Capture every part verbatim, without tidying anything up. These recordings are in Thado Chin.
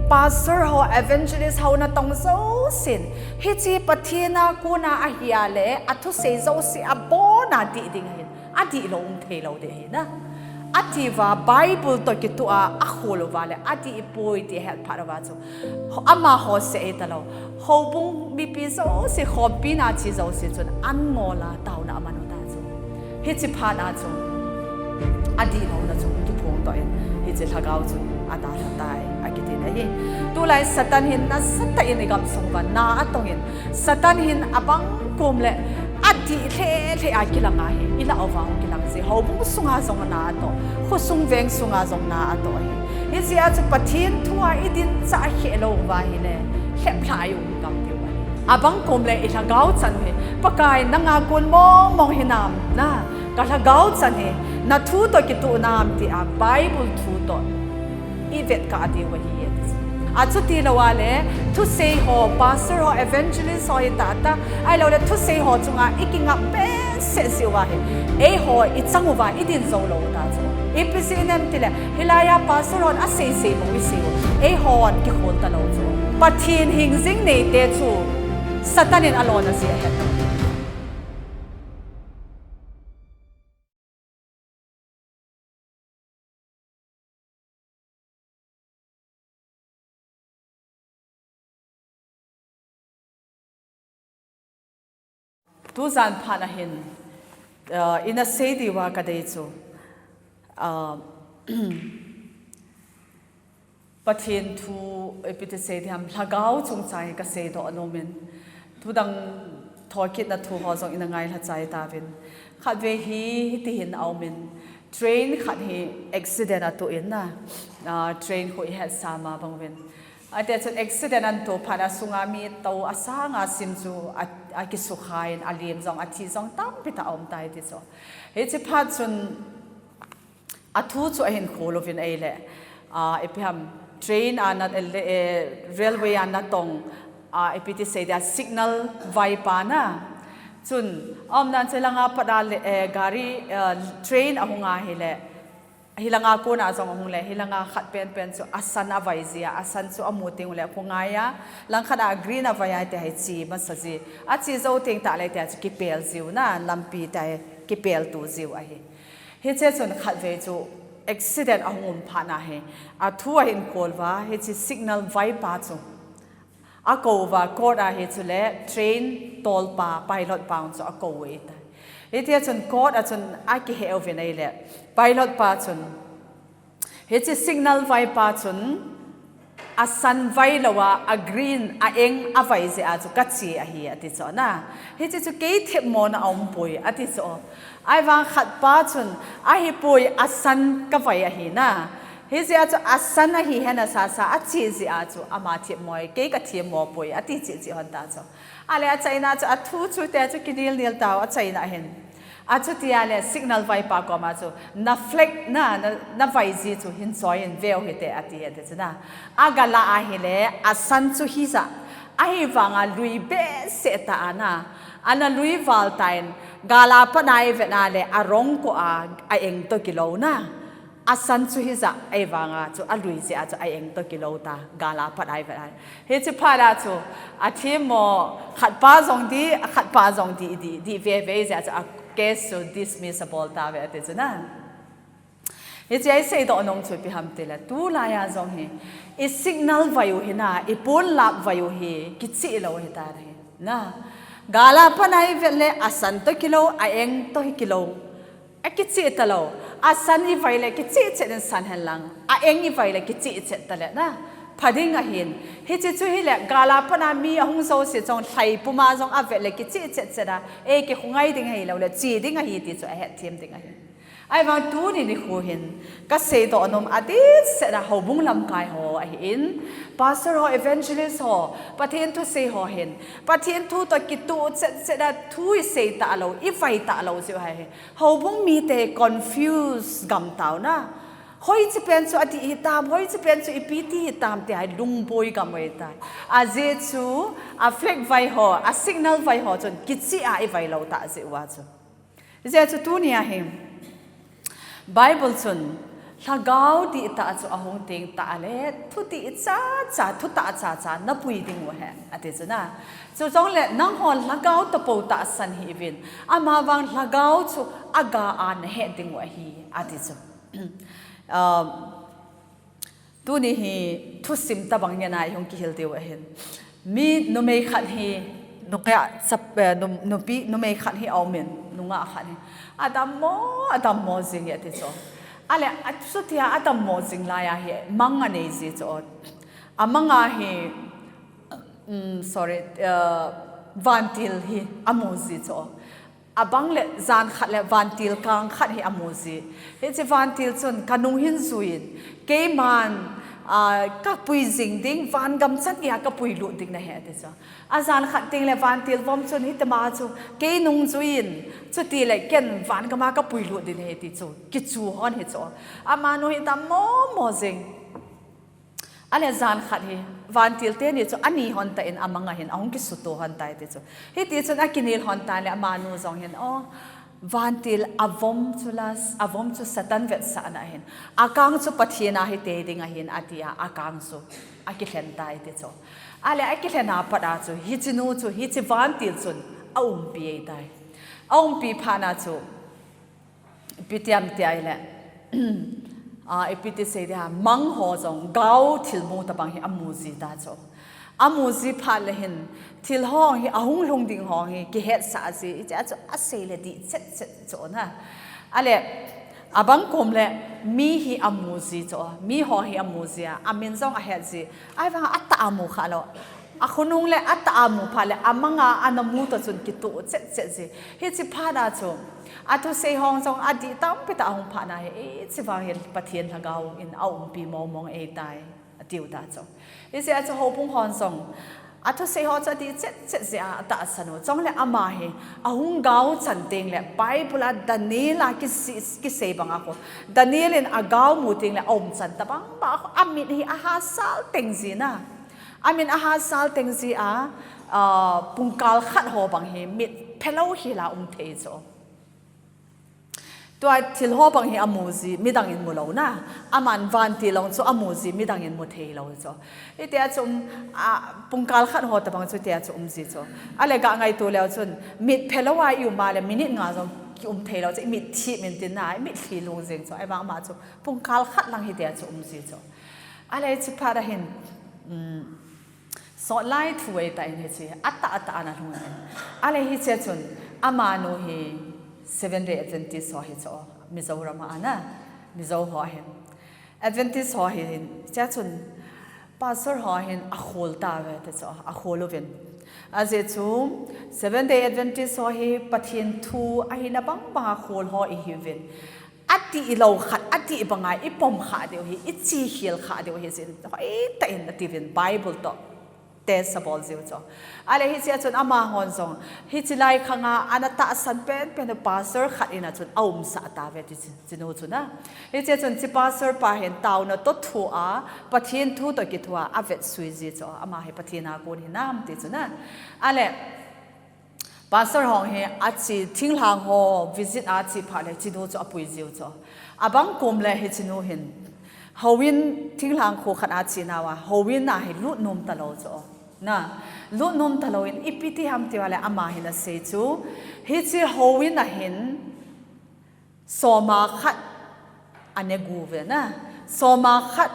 Pastor ho, evangelist ho natong jousen, hiche Pathen a kona ahia le, athusei jouse abona dih ding ahin, adih lou um thei lou ding ahi na. Atiuva Bible toh kitoh a, akhol uva le, adih poi ti ahet phat uva chu, amaho seh ahi talou, houbung mipi jouse khompi na che jouse chun an ngol a taona aman u ta chu. Hiche phat a chu adih louna chu kiphong doh in, hiche lhagao chu adalha tai, akiti na ahi. Tulai Satan hin nasatah in igamsung uva na atong in, Satan hin abang kom le adih lheh lheh a kilang ahi, ilah uva hung kilang ji, houbung sunga jong na atoh, khosung veng sunga jong na atoh ahi. Hijeh a chu Pathen thu a idin chah kheh lou uva ahile, lheplhah a i um gam diu ahi. Abang kom le ilhagao chan hi, Pakai nanga kon mong mong hinam na, kalhagao chan hi nathu toh kitoh nam tia Bible thu toh ivet kah diu ahi, ati. Achuti lou a le, thusei ho, pastor ho, evangelist ho hita ta, ahilou le thusei ho chunga ikingap behseh jeh uva hi, eiho ichang uva idin jou lou ta chu. Ipi jeh inem tile, hilai a pastor hon asei sei bou isei u, eihon kikhol talou chu. Pathen hingjing neite chu Satan in alona jeh ahet lou. Tujan phat a hin, uh, ina sei diuva kadei chu, uh, Pathen thu, ipi ti sei diham, lhagao chungchang hi kasei doh nom in, thudang thokitna thu ho jong ina ngailha chai tauvin. Khatvei hi, hiti hin aum in, train khat hi accident atoh in na, ah, train khu ihet sa ma bang uvin. Atia chun accident atoh phat a sunga mi to asanga sim chu a, akisukha in, alim jong, athi jong tampi tah aum tai ti chu. Hiche phat chun, athu chu ahin khol uvin ahile, ah, ipi ham, train a na, eh, railway a natong, ah, ipi ti sei dia, signal vaipa na. Chun, aumdan chu hilanga pat a le, eh, gari, eh, train ahung ahile, hilanga kona jong ahung le, hilanga khat penpen chu asan avai jia, asan chu amu teng ule, khu ngai a, langkhat a green avai a, tia hi che masa ji. Ache jou teng tah le tia chu kipel jiu na, lampi tia hi kipel tu jiu ahi. Hiche chun khatvei chu accident ahung um phat na hi, athu ahin khol uva, hiche signal vaipa chu akou uva, court a hi chule train tolpa, pilot pa chu akou u ahitai. Hitia chun court a chun akihe uvin ahile, pilot pa chun, hiche signal vaipa chun, asan vai lou a, a green, a eng avai jeh a chu kache ahi, ati chu na. Hiche chu kei themmo na aum poi, ati chu. Ahivang khatpa chun, ahipoi, asan kavai ahi na. Hijeh a chu asan ahi hena sasa, ache jeh a chu ama themmo, kei kathemmo poi, ati cheh cheh hon ta chu. Ale achaina chu, athu chu tia chu kinil nil tau, achaina hin. Achutia le signal vaipa koma chu, na flag na, na, na vai ji chu hin choi in veu hite, ati, ati chu na. Agala ahile, asan chu hija. Ahivanga lui behseh ta a na. Ana lui val tan, gala pat a ivet a le, arong ko a, a eng toh kilou na. Asan chu hija, ahivanga chu alui jeh a chu a eng toh kilou ta, gala pat a ivet a. Hiche phat a chu, athemmo, khatpa jong dih, khatpa jong dih, dih, dih veve jeh a chu a case chu dismiss abol tauve ati chu na. Hiche a isei doh nom chu ipi ham tile, tulai a jong hi, i signal vai u hi na, i pon lap vai u hi, kicheh lou ahitai na. Gala pat a ivet le, asan toh kilou, a eng toh hi kilou. Akicheh talou. Asan ivai le kicheh chet in san hen lang, a eng ivai le kicheh chet tale na, pha ding ahin. Hiche chu hile, gala pat a mi ahung jouse chun lhai puma jong avet le kicheh chet chet a, ei, kikhongai ding ahilou le, che ding ahi ti chu ahet them ding ahi. Ahivang tuni nikho hin, kasei doh nom a, adeh seh a houbung lamkai ho ahin, pastor ho, evangelist ho, Pathen thusei ho hin, Pathen thu toh kitoh chet chet a thu isei talou, ivai talou jeh u ahi. Houbung mite confuse gam tau na. Hoiche pen chu adih hitam, hoiche pen chu ipi ti hitam ti hi lungboi gam u ahitai. Ajeh chu, a flag vai ho, a signal vai ho chun kicheh a ivai lou tah jeh uva chu. Hijeh chu tuni a hi, Bible chun, Lhagao dihtah chu ahung teng tah le, thudih chacha, thutah chacha napui ding u ahi, ati chu na. Chujongle nangho lhagao tapou tahsan hih uvin, amavang lhagao chu aga a nahet ding u ahi, ati chu. Um, tuni hi thusim tobang ngen a ihung kihil diu ahin. Mi numei khat hi, nungah chap-, eh, num-, nupi, numei khat hi aumin, nungah khat hi. Adammo, adammo jing e ati chu. Ale, a, chutia adammo jing laiya hi, mang anei ji chu. Amanga hi, um, sorry, eh, vantil hi amu ji chu. Abang le jan khat le vantil kang khat hi amu ji. Hiche vantil chun kanung hin juiyin, keiman, ah, kapui jing ding, vangam chan geiya kapui lut ding nahi ati chu. Ajan khat teng le vantil vom chun hitima chu keinung juiyin, chutile ken vangam a kapui lut ding nahi ti chu, kichu hon hi chu. Amanu hi dammo mo jing. Ale jan khat hi, vantil teni chu anei hon tan amanga hin, ahung kisuto hon tai ti chu. Hiti chun akinel hon tan le amanu jong hin, o, vantil avom chu la, avom chu Satan vetsahna ahin. Akang chu Pathen a hi tei ding ahin, atia, akang chu akilhen tai ti chu. Ale akilhen a pat a chu, hichenu chu, hiche vantil chun aumpi e tai. Aumpi phat na chu, ipi ti ham tia ahile, ah, ipi ti sei ding ham, mang ho jong gao thilmu tobang hi amu ji ta chu. Amu ji phat le hin, thil ho hi ahung lhung ding ho hi kihetsah ji, hichea chu asei le dih chet chet chu na. Ale, abang kom le mi hi amu ji chu, mi ho hi amu ji a, amin jong ahet ji, ahivang atah a amu kha lou. Akhonung le atah a amu phat le, amanga ana mu toh chun kitoh chet chet ji. Hiche phat a chu, athusei ho jong adih tampi tah ahung phat na hi, hiche vang hi Pathen lhagao in aumpi mong mong e tai, atiu ta chu. Hichea chu houbung hon jong, athusei ho chu adih chet chet jeh a atahsan u. Chule ama hi, ahung gao chan teng le, Bible a Daniel a kisi-, kisei bang a khu. Daniel in agao mu teng le, aumchan tobang bang a khu, amit hi ahasal teng ji na. Amin ahasal teng ji a, ah, pungkal khat ho bang hi mit phelou hel a um thei chu. Tua thil ho bang hi amu ji, midang in mu lou na. Aman vantil jong chu amu ji, midang in mu thei lou chu. Hitia chu um, ah, pungkal khat ho tobang chu tia chu um ji chu. Ale ga ngaito leu chun, mit phelou a i um a le, minute nga jong ki um thei lou chu, i mit thip min tin na, i mit lhi lung jing chu. Ahivang ama chu, pungkal khat lang hitia chu um ji chu. Ale hiche phat a hin, um, sotlai thu e ta in hiche, atah atah ana lhung in. Ale hiche chun, amanu hi Seventh Day Adventist ho hi chu, Mizoram a ana, Mizo ho hi. Adventist ho hi, hiche chun, pastor ho hin akhol tauve ti chu, akhol uvin. Ajeh chu, Seventh Day Adventist ho hi Pathen thu ahina bang bang a khol ho ihiuvin. Ati lou khat, ati banga i pom kha diu hi, i chi khel kha diu hi jin, hoitah in atiuvin Bible toh test abol jiu chu. Ale hichea chun amahon jong, hiche lai khang a, ana tahsan pen pen u pastor khat in a chun aumsah tauve ti chi, chinu chu na. Hichea chun hiche pastor pa hin taona toh thu a, Pathen thu toh kithu a, avetsui ji chu, ama hi Pathen a kon hinam ti chu na. Ale, Pastor ho hi ache thinglhang ho visit a ache phat le chinu chu apui jiu chu. Abang kom le hichenu hin. Houin thinglhang kho khat a ache nauva, houin a hi lut nom talou chu. Na, lut nom talou in ipi ti ham ti uva le ama hin asei chu. Hiche houin a hin Soma khat ane gu ve na. Soma khat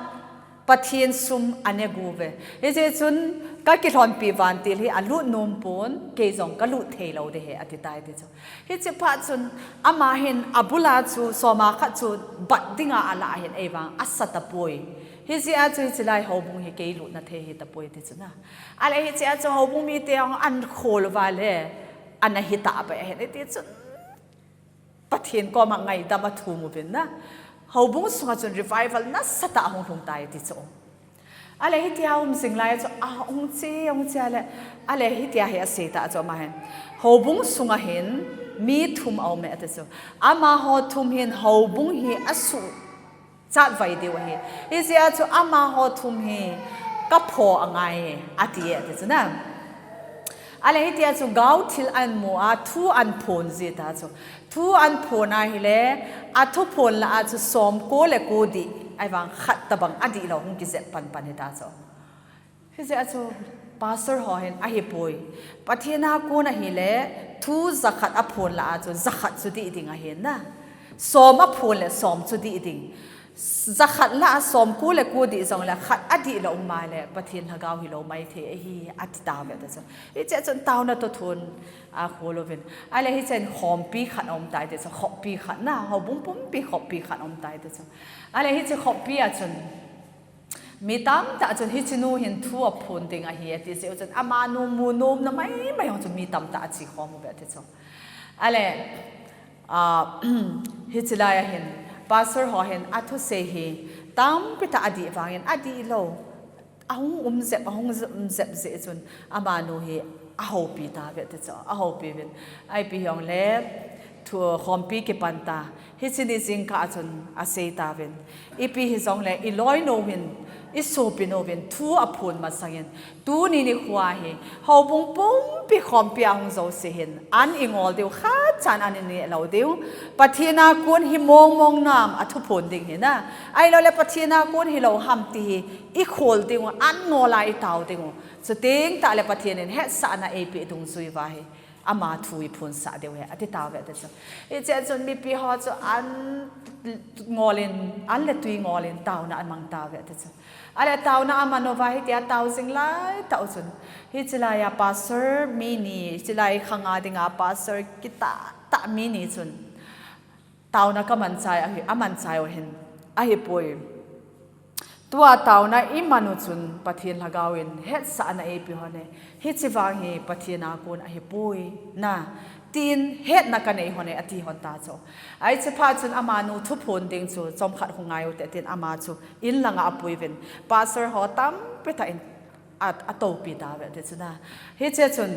Pathen sum ane gu ve. Hijeh chun kakilhonpi vantil hi alut nom pon, kei jong kalut thei lou ding ahi ati tai ti chu. Hiche phat chun ama hin abul a chu soma khat chu bat dinga alah ahin ahivang asa tapoi. Hijeh a chu hiche lai houbung hi kei lutna thei hi tapoi ti chu na. Ale hiche a chu houbung mite jong akhol uva le ana hi tah pai ahin iti chun Pathen koma ngaidam athum uvin na. Houbung sunga chun revival nasatah ahung lhung tai ti chu. Ale hitia um jing lai chu ahung che, ahung che ale. Ale hitia hi asei ta chu ama hin. Houbung sunga hin mi thum aume ati chu. Amaho thum hin houbung hi asu Chatvai diu ahi. Hijeh a chu amaho thum hi kapho angai, ati e, ati chu na. Ale hitia chu gao thil ahin mu a, thu ahin phon ji ta chu. Thu ahin phon ahile, athu phon lah a chu som ko le ko dih, ahivang khat tabang adih lou hung kijep panpan hita chu. Hijeh a chu pastor ho hin ahipoi. Pathen a kon ahile, thu jakhat aphon lah a chu jakhat chu dih ding ahin na. Som aphon le som chu dih ding. Jakhat lah a som ko le ko dih jongle khat adih lou um a le Pathen lhagao hilou maithei ahi ati tauve ati chu. Hiche chun taona toh thun akhol uvin. Ale hichen khompi khat aum tai ati chu, khompi khat na, houbung pumpi khompi khat aum tai ati chu. Ale hiche khompi a chun mi tamtah chun hiche nu hin thu aphon ding ahi ati jeh u chun amanu mu nomna maimai ho chu mi tamtah ache khom uve ati chu. Ale, ah, hiche lai a hin, pastor ho hin athusei hi tampi tah adih vangin adih lou. Ahung um jep, ahung um jep jeh chun amanu hi ahoupi tauve ati chu, ahoupi uvin. Ipi hijongle, thu khompi kipan ta, hiche ni jingkah a chun asei tauvin. Ipi hijongle, iloinu hin, isopinu hin, thu aphon masangin, tuni nikho hi, houbung pumpi khompi a hung jouse hin, an ingol diu, khatchan an ineh lou diu, Pathen a kon hi mong mong nam athu phon ding hi na. Ahiloule Pathen a kon hilou ham ti hi, ikhol diu, an ngol a itao diu. Chuteng tah le Pathen in hetsahna eipeh dungjui uva hi. Ama thu iphonsah diu ahi, ati tauve ati chu. Hiche chun mipi ho chu an ngol in, an le tui ngol in taona amang tauve ati chu. Ale taona aman uva hitia tao jing lai tah u chun. Hiche lai a pastor mi ni, hiche lai khang a dinga pastor kitah tah mi ni chun. Taona kaman chai ahi, aman chai u hin, ahipoi. Tua taona iman u chun Pathen lhagao in hetsahna eipeh hon e, hiche vang hi Pathen a kon ahipoi na, tin hetna kanei hon e, ati hon ta chu. Hiche phat chun amanu thu phon ding chu chomkhat hung ngai ute tin ama chu in langa apui uvin. Pastor ho tampi tah in a, atoupi tauve ati chu na. Hiche chun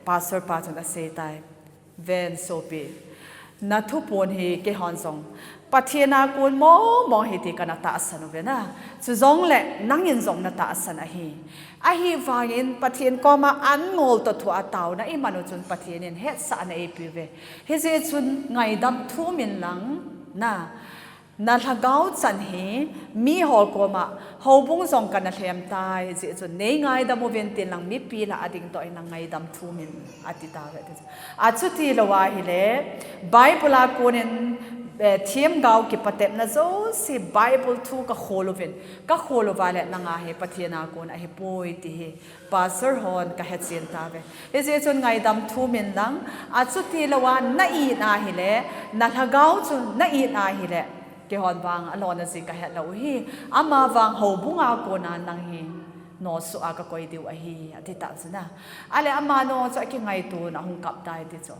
pastor pa chun asei tai. Ven sopi, na thuphon hi keihon jong Pathen a kon mong mong ahi ti kana tahsan uve na. Chujongle nangin jong na tahsan ahi. Ahivangin Pathen koma an ngol toh thua taona iman u chun Pathen in hetsahna eipeh uve. Hijeh chun ngaidam thum in lang na. Na lhagao chan hi miho koma houbung jong kana lhem tai, hijeh chun nei ngaidam uvin tin lang mipi lah a ding toh in lang ngaidam thum in ati tauve ati chu. Achuti lou ahile, Bible a kon in, eh, themgao kipatepna jouse Bible thu kakhol uvin, kakhol uva le nanga hi Pathen a kon ahipoi ti hi Pastor hon kahechen tauve. Hijeh chun ngaidam thum in lang, achuti lou a na it ahile, na lhagao chu na it ahile, keihon vang alona ji kahet lou u hi, ama vang houbung a kona nang hi nosoh a kakoi diu ahi, ati ta chu na. Ale amanu chu akingaito in ahung kap tai ati chu.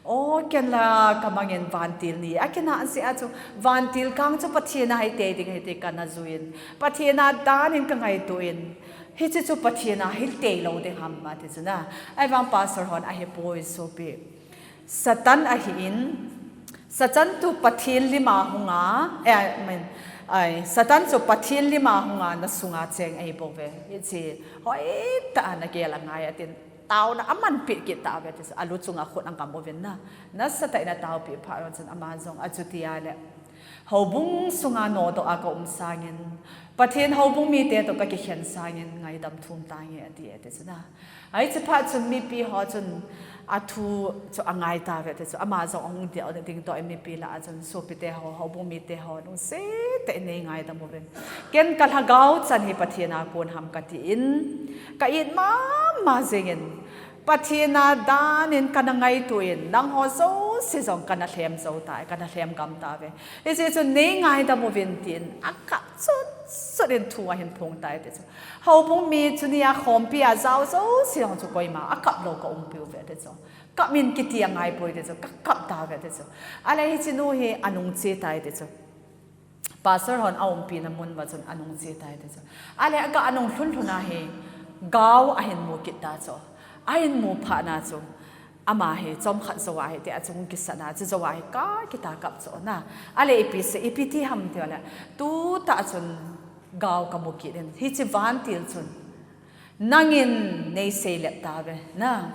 O, ken la kamangin vantil ni akina jeh a chu, vantil kang chu Pathen a hi tei ding ahi ti kana jui in, Pathen a dan in kangaito in, hiche chu Pathen a hi tei lou ding ham ati chu na. Ahivang pastor hon ahipoi sopi. Satan ahin, Satan chu Pathen lim a hunga, eh, I mean, ai, Satan chu Pathen lim a hunga na sunga cheng ahi bouve. Hiche hoitah a nagel angai atin. Taona amanpeh kit tauve ati chu, alu chunga khut angam uvin na. Nasatah in ataopeh phat un chun ama jong achuti a le. Houbung sunga nodoh a kaum sangin, Pathen houbung mite toh kakikhen sangin ngaidam thum tange ati, ati chu na. Hiche phat chun mipi ho chun athu chu angai tauve ati chu. Ama jong ahung ding toh in mipi lah a chun sopite ho, houbung mite ho, lungset tah in nei ngaidam uvin. Ken kalhagao chan hi Pathen a kon ham kati in, ka it mama jing in, Pathen a dan in kana ngaito in, nangho jouse jong kana lhem jou tai, kana lhem gam tauve. Hijeh chun nei ngaidam uvin tin, akap chut chut in thu ahin phong tai ati chu. Houbung mi chu nia khompi a jao jouse jong chu koima akap lou kaumpi uve ati chu. Kap in kiti angai poi ati chu, kakap tauve ati chu. Ale hiche nu hi anung che tai ati chu. Pastor hon aumpina mun uva chun anung che tai ati chu. Ale aga anung lhun lhun a hi gao ahin mu kit ta chu. Ahin mu phat na chu ama hi chomkhat jou a hi tia chung kisat na chu jou a hi ka kita kap chu na. Ale ipi sei, ipi ti ham ti le, tutah chun gao kamu kit in, hiche vantil chun Nangin nei seilep tauve, na.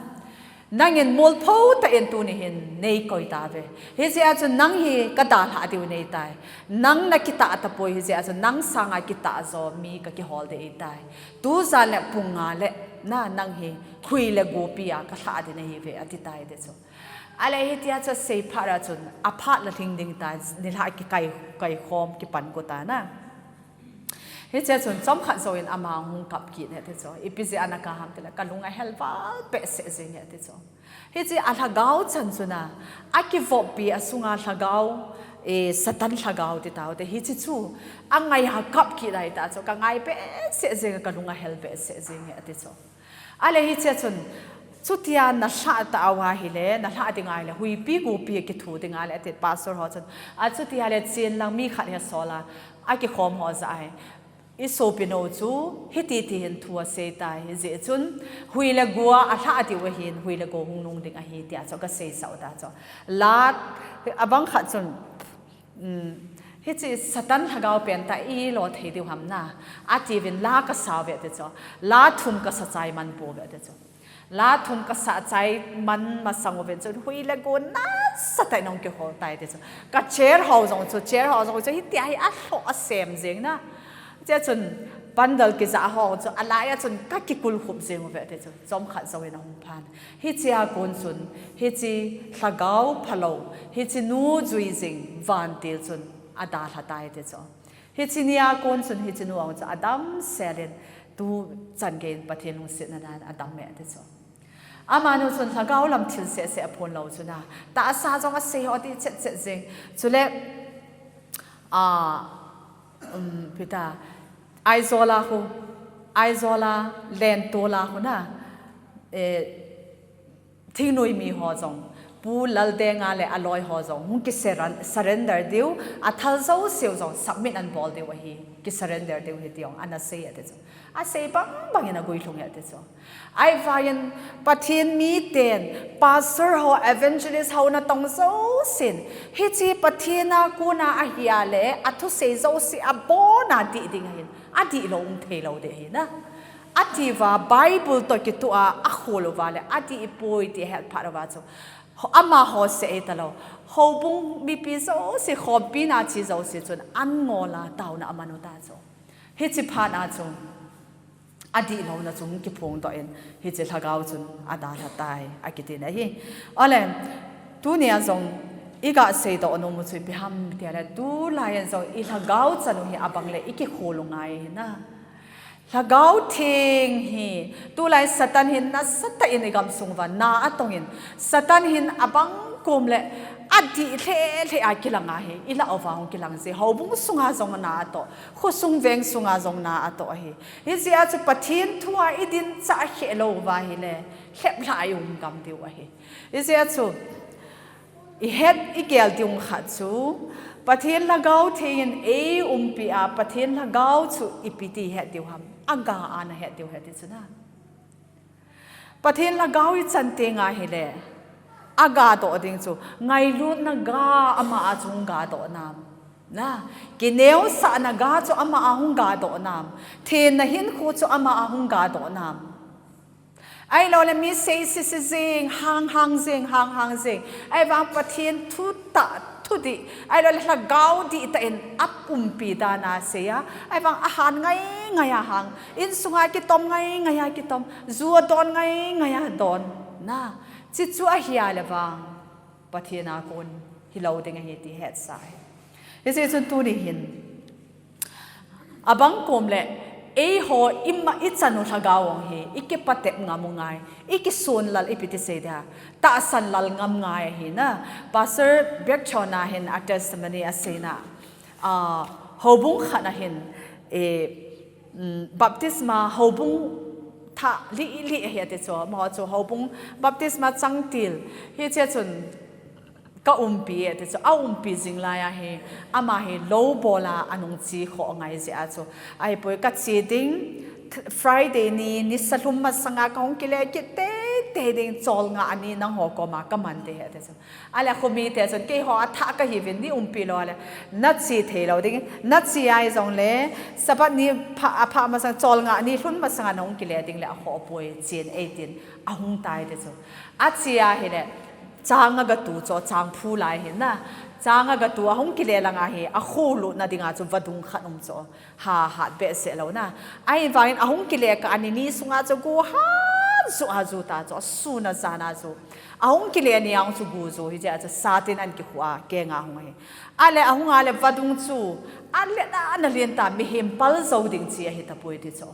Nangin molpho tah in tuni hin nei koi tauve. Hijeh a chu nang hi ka dalhah diu nei tai. Nang na kitah tapoi, hijeh a chu nang sanga kitah jo mi ka kihol ding ahi tai. Tujan le pung nga le na nang hi hui le gopi a ka lhah ding nahiuve ati tai ti chu. Ale hitia chu asei phat a chun aphat la lhing ding ta, nilhah kikai, kai khom kipan got ta na. Hichea chun chomkhat jouvin ama hung kap kit e ti chu. Ipi jeh a na kap ham tile, ka lung ahel val behseh jeng e ti chu. Hiche a lhagao chan chu na, akivoppi asunga lhagao, eh, Satan lhagao ti tau te. Hiche chu angaiya kap kit ahi ta chu, ka ngai behseh jeng, ka lung ahel behseh jeng e ti chu. Ale hichea chun, chutia na lhah tauva ahile, na lhah ding ahile, huipi gopi kithu ding ahile, ati pastor ho chun. A chuti ahile chen lang mi khat hi asol a, akikhom ho jah ahi. I sopi nu chu, hiti ti hin thu asei tai, hijeh chun, hui le go a alhah diu ahin, hui le go hung nung ding ahi, tia chu ka seisah u ta chu. La, abang khat chun, Um, hiche Satan lhagao pen tah i lo thei diu ham na. Atiuvin la ka sa uve ti chu. La thum ka sa chai man pouve ti chu. La thum ka sa chai man masang uvin chun hui le go nasatah in ahung kihol tai ti chu. Ka chair ho jong chu, chair ho jong chu hitia hi alhoh asem jeng na. Chea chun pandal kija ho chu alai a chun ka kikulkhup jeng uve ti chu. Chomkhat jouvin ahung phan. Hichea kon chun, hiche lhagao phalou, hiche nu jui jing vantil chun adalha tai ti chu. Hiche nia kon chun hiche nu ahung chu adamsel in tuchan geiyin Pathen lungsetna nan adam e ti chu. Amanu chun lhagao lam thil sehseh aphon lou chu na. Tahsa jong asei ho ti chetchet jeng. Chule, a, um, pita, Aizawl a khu, Aizawl a, Lentol a khu na, eh, thingnoi mi ho jong, Pu Laldenga le aloi ho jong, hung ki surren-, surrender diu, athal jouseu jong, submit anabol diu ahi, ki surrender diu ahi ti jong, ana sei e ti chu. Asei bangbang in aguilhung e ti chu. Ahivangin Pathen miten, pastor ho, evangelist ho natong jousen, hiche Pathen a kona ahia le, athusei jouse abona dih ding ahin, adih lou um thei lou ding ahi na. Atiuva Bible toh kitoh a akhol uva le, adih poi ti ahet phat uva chu. Amaho seh ahi talou. Houbung mipi jouse, khompi na chi jouse chun, an ngol a taona aman u ta chu. Hiche phat a chu. Adih louna chu hung kiphongdoh in, hiche lhagao chun adalha tai, akiti na ahi. Ole, tunia jong iga seidoh nom u chu ipi ham tile, tulai a jong i lhagao chan u hi abang le i kikhol u ngai ahi na. Lhagao Theng hi, tulai Satan hin nasatah in i gamsung uva na atong in, Satan hin abang kom le adih lheh lheh a kilang ahi, i lah uva hung kilang jeh, houbung sunga jong na atoh, khosung veng sunga jong na atoh ahi. Hijeh a chu Pathen thu a i dinchah kheh lou uva ahile, lheplhah a i um gam diu ahi. Hijeh a chu, i het i gel ding khat chu, Pathen Lhagao Theng in ei umpi a, Pathen Lhagao chu ipi ti i het diu ham, aga a na het diu ahi ti chu na. Pathen Lhagao i chan teng ahile, aga doh ding chu, ngailutna ga ama a chu hung ga doh nam. Na, kineosahna ga chu ama a hung ga doh nam. Thenna hinkho chu ama a hung ga doh nam. Ahilou le mi sei sese jeng, hang hang jeng, hang hang jeng. Ahivang Pathen thu tah, thu dih. Ahilou le lhagao dihtah in a umpi dan a sei a. Ahivang ahan ngai ngai a hang. Insunga kitom ngai ngai a kitom. Ju adon ngai ngai a don. Na, chuche chu ahia le vang. Pathen a kon hilou ding ahi ti hetsah ahi. Hijeh chun tuni hin. Abang kom le, eiho ima i chan u lhagao ong hi, i kipatep ngam u ngai, i kisonlal ipi ti sei dia, tahsanlal ngam ngai ahi na. Pastor Biakchon a hin a testimony asei na, ah, houbung khat a hin, eh, um, baptisma houbung thah lih lih ahi ati chu, amaho chu houbung baptisma changtil, hiche chun, ka umpi e ti chu, a umpi jing lai ahi, ama hi lou bol a anung che khoh ngai jeh a chu. Ahipoi ka che ding, Friday ni, nisa lhum masang a ka hung kile kit teitei te ding, cholngah ni nangho koma kaman ding ahi ati chu. Ale khomi te chun keiho athah kahiuvin ni umpi lou le, nache thei lou ding, nache ahi jongle, Sabbath ni pha, aphah masang cholngah ni lhun masanga nahung kile ding le akhoh poi, chen eitin ahung tai ati chu. Ache ahile, chang agatu chu, chang phu lai hin na, chang agatu ahung kile langa hi, akho lutna dinga chu vadung khat um chu. Ha, hat behseh lou na. Ahivangin ahung kile kah a ni ni sunga chu go hat ju, hat ju ta chu, asun a jan a chu. Ahung kile ni a chu go ju, hijeh a chu satin ahin kikhu a, kenga hung ahi. Ale ahung a le vadung chu, alet a ana len ta, mihem pal jou ding chi ahi tapoi ati chu.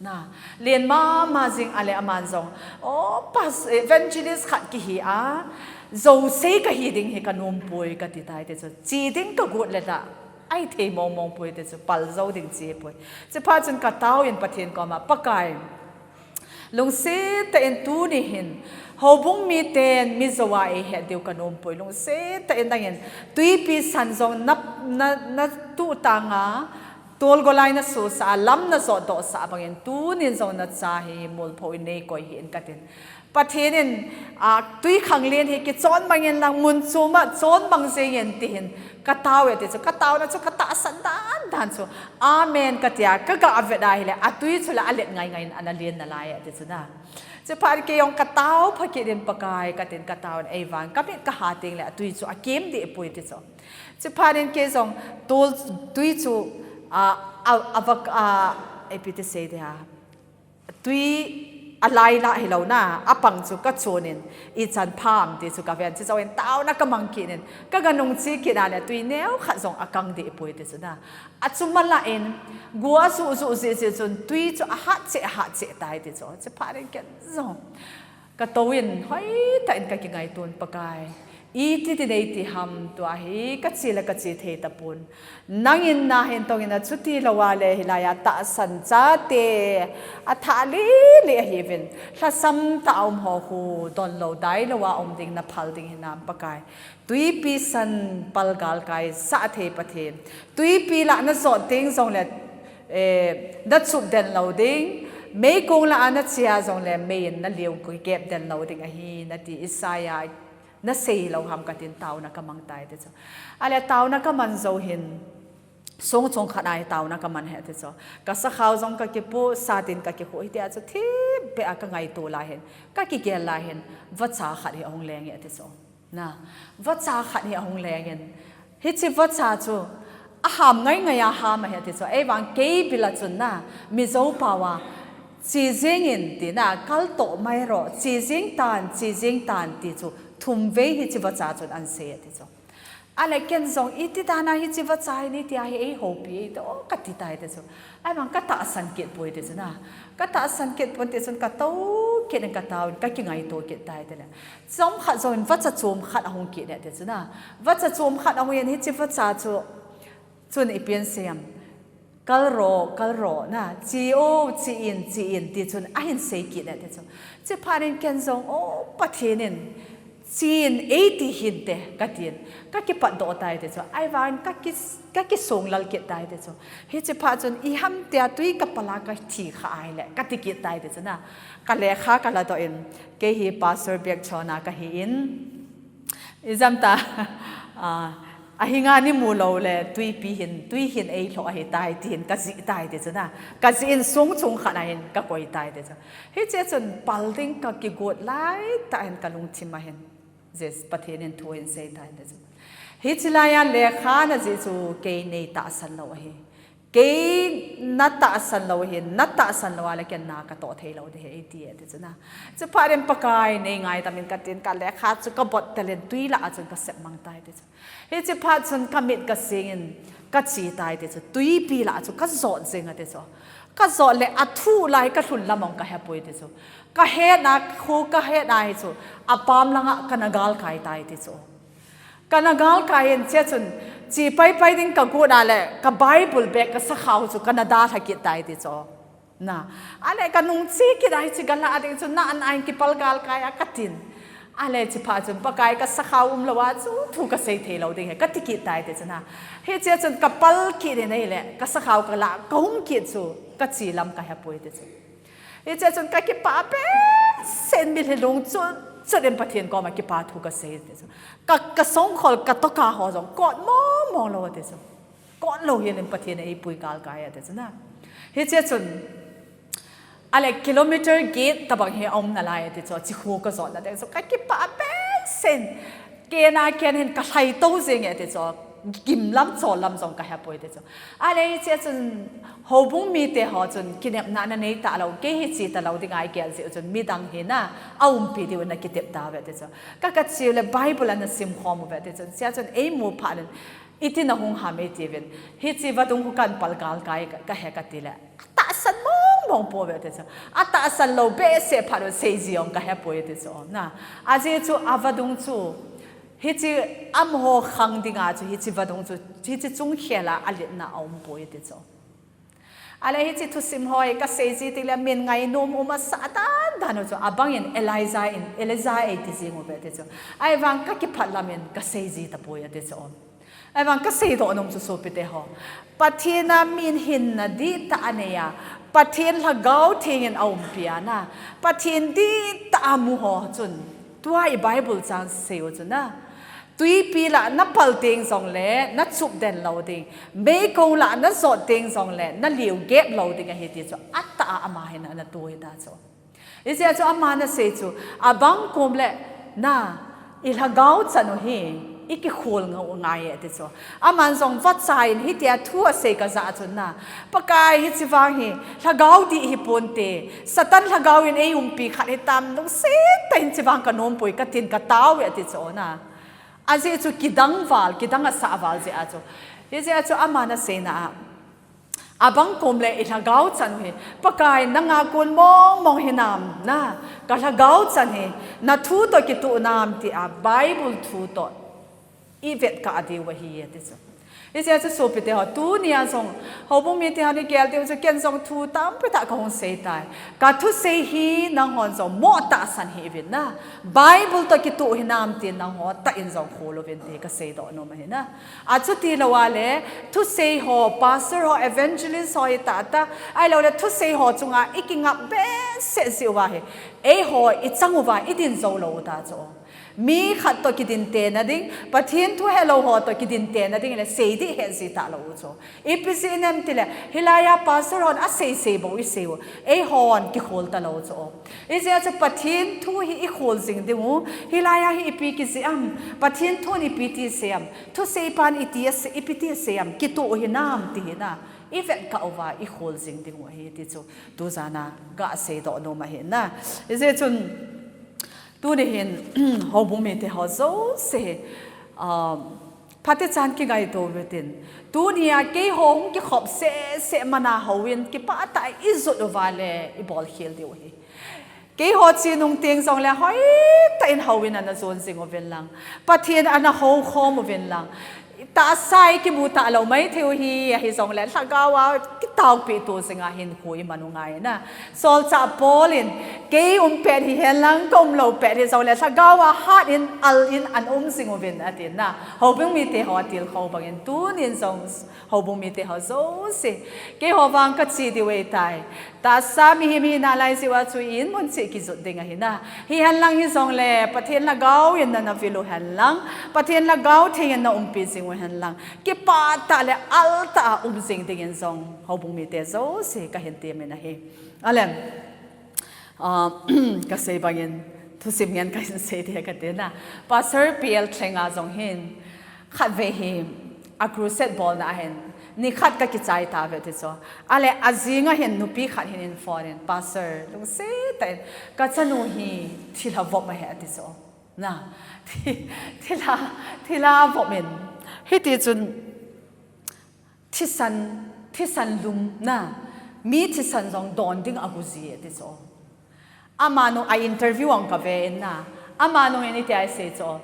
Na, len mama jing ale aman jong. O, pas, evangelist khat kihi a, jou sei kahi ding hi kanom poi kati tai ati chu. Che ding kagot le la. Ahithei mong mong poi ati chu, pal jou ding chi poi. Chuphat chun katao in Pathen koma, Pakai, lungset tah in tuni hin, houbung miten mi jou a eihet diu kanom poi. Lungset tah in nangin, twipi san jong na, na, natuh tanga, tolgolai nasosah a, lam najotdohsah bangin, tunin jong nacha hi molpho in neikoi hih in katin. Pathen in, a, twikhanglen hi kichon bangin lang mun chom a, chon bang jengin tihin, katao e ati chu, kataona chu katahsan dan dan chu, Amen katia, kaga vet ahile, atwi chu la alet ngai ngai in ana len nalai e ati chu na. Chuphat kei jong katao pha kit in Pakai katin katao in eivang, kamit kaha teng le atwi chu akem deh poi ati chu. Chuphat in kei jong tol twi chu, a, a, avak, a, ipi ti sei ding ham. Twi alai la hilou na, apang chu kachon in, ichan pham ti chu kaven, chujouvin taona kamang kit in, kaga nung che kit a le twi neokhat jong akang deh poi ati chu na. Achu mala in, go aju ju jeh jeh chun twi chu ahat cheh, ahat cheh tai ati chu. Chuphat in ken jong katou in, hoitah in kakingaito in Pakai. Iti tin eiti ham tua hi, kache le kache thei tapon. Nangin nahin tong in achuti lou a le hilai a tahsan chate, athah lele ahiuvin. Lhasam tah a um ho khu, donlou dailou a um ding naphal ding hinam Pakai. Twipi san pal galkai sah thei Pathen. Twipi la najot teng jongle, eh, nachup den lou ding. Meikong la a nache a jongle, mei in nalio kikep den lou ding ahi, nati Isaiah nasei lou ham katin taona kamang tai ati chu. Ale taona kaman jou hin, song chungkhat a hi taona kaman ahi ati chu. Kasakhao jong kakipu, satin kakikhu, hitia chu thipbeh a kangaito lai hin, kakigel lai hin, vacha khat hi ahung leng e ati chu. Na, vacha khat hi ahung leng in, hiche vacha chu aham ngai ngai a ham ahi ati chu. Eivang kei bil a chun na, Mizo pao a, che jeng in ti na, kaltoh mai ro, che jeng tan, che jeng tan ti chu, thum vei hiche vacha chun ahin sei ati chu. Ale ken jong iti dan a hiche vacha hi nei tia hi eihoupi e ati, o, kati tai ati chu. Ahivang katahsan kit poi ati chu na. Katahsan kit pon ati chun katou kit in katao in kakingaito kit tai ati le. Chomkhat jouvin vacha chomkhat ahung kit e ati chu na. Vacha chomkhat ahung in hiche vacha chu, chun ipi ahin sei em. Kal ro, kal ro na, che o, che in, che in, ti chun ahin sei kit e ati chu. Chuphat in ken jong, o, Pathen in, che in eiti hinte, katin, kakipat doh tai ati chu. Ahivang kaki, kakisong lal kit tai ati chu. Hiche phat chun iham tia twi kapal a kathi kha ahile, kati kit tai ati chu na. Kalekha kaladoh in, kei hi Pastor Biakchon a kahi in, ijemtia, a, ahinga ni mu lou le, twipi hin, twi hin eilhoh ahitai, tin kajih tai ati chu na. Kajih in song chungkhat a hin kakoi tai ati chu. Hiche chun pal ding kakigot laitah in kalungthim a hin, Jes Pathen in thu ahin sei tai ati chu. Hiche lai a lekha najih chu kei nei tahsan lou ahi. Kei natahsan lou hin, natahsan lou a le ken na katoh thei lou ding ahi, eiti e ati chu na. Chuphat in Pakai nei ngaidam in katin kalekha chu kabottel in twi lah a chun kasep mang tai ati chu. Hiche phat chun kamit kasing in kache tai ati chu. Twipi lah a chu kajot jeng ati chu. Kajot le athuh lai kalhun lam ong kahe poi ati chu. Kahet na, kho kahet na hi chu, apam langa kana galkai tai ati chu. Kana galkai in chea chun, che paipai ding kagot a le, ka Bible bag kasakhao chu kana dalha kit tai ati chu. Na, ale kanung che kit a hiche galah ding chu, na an ain kipal galkai a katin. Ale hiche phat chun, Pakai kasakhao umlou a chu, thu kasei thei lou ding ahi, kati kit tai ati chu na. Hichea chun kapal kit in ahile, kasakhao kalah, kahung kit chu, kache lam kahe poi ati chu. Hiche chun ka kipah behseh in, mitlhi lungchut chut in Pathen koma kipa thu ka sei ti chu. Ka, ka songkhol ka toka ho jong kot mong mong lou ti chu. Kot lou hel in Pathen in eipui galkai e ti chu na. Hiche chun, ale kilometer get tabang hi aum nalai ti chu, chikhu ka jot na ti chu, ka kipah behseh in, kei a kei hin ka lhai to jeng e ti chu, gim lam chol lam jong ka hepoi ti chu. Ale hiche chun, houbung mite ho chun, kinepna na nei talou, kei hi che talou ding a i gel jeh u chun, midang hi na, aumpi diu na kitep tauve ti chu. Ka, ka che u le Bible ana simkhom uve ti chu, hiche chun eimu phat in, iti na hung ham ei tiuvin. Hiche vadung khu kan pal galkai ka, ka he ka ti le. Atahsan mong mong pouve ti chu. Atahsan lou behseh phat u seiji jong ka hepoi ti chu. Na, ajeh chu a vadung chu. Hiche amaho khang dinga chu, hiche vadung chu, hiche chung khel a aletna aumpoi ti chu. Ale hiche thusim ho hi ka seiji teng le min ngainom um asah dan dan u chu, abang in Elijah in, Elijah ei ti jing uve ti chu. Ahivang ka kiphat lam in ka seiji tapoi ati chu. Ahivang ka seidoh nom chu sopite ho, Pathen a min hinna dihtah anei a, Pathen Lhagao Theng in aumpi a na, Pathen dihtah a mu ho chun, tua i Bible chang sei u chu na, twipi lah na pal teng jongle na chup den lou ding, meikong lah na jot teng jongle na liu gep lou ding ahi ti chu, atah a ama hin ana tu hita chu. Hijeh a chu aman asei chu, abang kom le na, i lhagao chan u hi i kikhol ngau ngai e ti chu. Aman jong vachai in hitia thu asei ka jah chun na, Pakai, hiche vang hi lhagao dih hi ponte, Satan lhagao in eiumpi khat hitam, lungset tah in hiche vang ka nompoi, ka tin ka tao e ti chu na. Ajeh chu kidang val, kidang asah val jeh a chu. Hijeh a chu aman aseina a, abang kom le i lhagao chan u hi, Pakai, nanga kon mong mong hinam na, ka lhagao chan hi na thu toh kitoh nam ti a, Bible thu toh i vetkah diu ahi e ti chu. Hijeh a chu sopite ho, tunia jong houbung mite hon i gel diu chu, ken jong thu tampi tah ka hung sei tai. Ka thusei hi nanghon jong mo tahsan hih uvin na, Bible toh kitoh hinam tin nangho tah in jong khol uvin ti ka seidoh nom ahi na. Achuti lou a le, thusei ho, pastor ho, evangelist ho hi tah tah, ahilou le thusei ho chunga i kingap behseh jeh uva hi, eiho i chang uva i din jou lou u ta chu. Mi khat toh kidin tena ding, Pathen thu helou ho toh kidin tena ding le seidih het ji talou u chu. Ipi jeh inem ti le, hilai a pastor hon asei sei bou i sei u, eihon kikhol talou chu. Hijeh a chu Pathen thu hi i khol jing ding u, hilai a hi ipi kijih am, Pathen thun ipi ti sei am, thusei pan iti ase, ipi ti sei am, kitoh hinam ti hi na, i vetkah uva i khol jing ding u ahi ti chu, tujan a ka seidoh nom ahi na. Hijeh chun, tuni hin, houbung mite ho jouse hi, um, phatechan kingaito utin. Tunia keiho hung kikhop seh seh mana houin kipah tah a i jot uva le i bolkhel diu ahi. Keiho che nung teng jongle hoitah in houin ana jon jing uvin lang, Pathen ana houkhom uvin lang, tahsa a i kimu talou maithei u hi ahi jongle, lhagao a kitaopeh to jing a hinkho i man u ngai na. Solchah Paul in, kei um pet hihen lang, ka umlou pet hijongle, lhagao a hat in, al in, ana um jing uvin ati na. Houbung mite ho atilkhou bangin, tunin jong houbung mite ho jouse, keiho vang ka che diu ahitai. Tahsa mihem hi nalai jeh uva chu i inmun cheh kijot ding ahi na. Hihen lang hijongle, Pathen Lhagao in nana vil u hen lang, Pathen Lhagao Theng in na umpi jing u hen lang, kipah tah le al tah a um jing dingin jong houbung mite jouse ka hin temin ahi. Ale, ah, ka sei bangin, thusim ngen ka hin sei ding ka ti na. Pastor P L Thlenga jong hin, khatvei hi, a crusade bolna a hin, nikhat ka kichai tauve ti chu. Ale, ajing a hin, nupi khat hin eiphone in, Pastor, lungset tah in, ka chanu hi thilha vop ahi ati chu. Na, thi-, thilha, thilha vop in. Hiti chun, thisan, thisan lum na, mi thisan jong don ding agu ji ati chu. Amanu a interview ang ka ve in na, amanu in iti asei chu.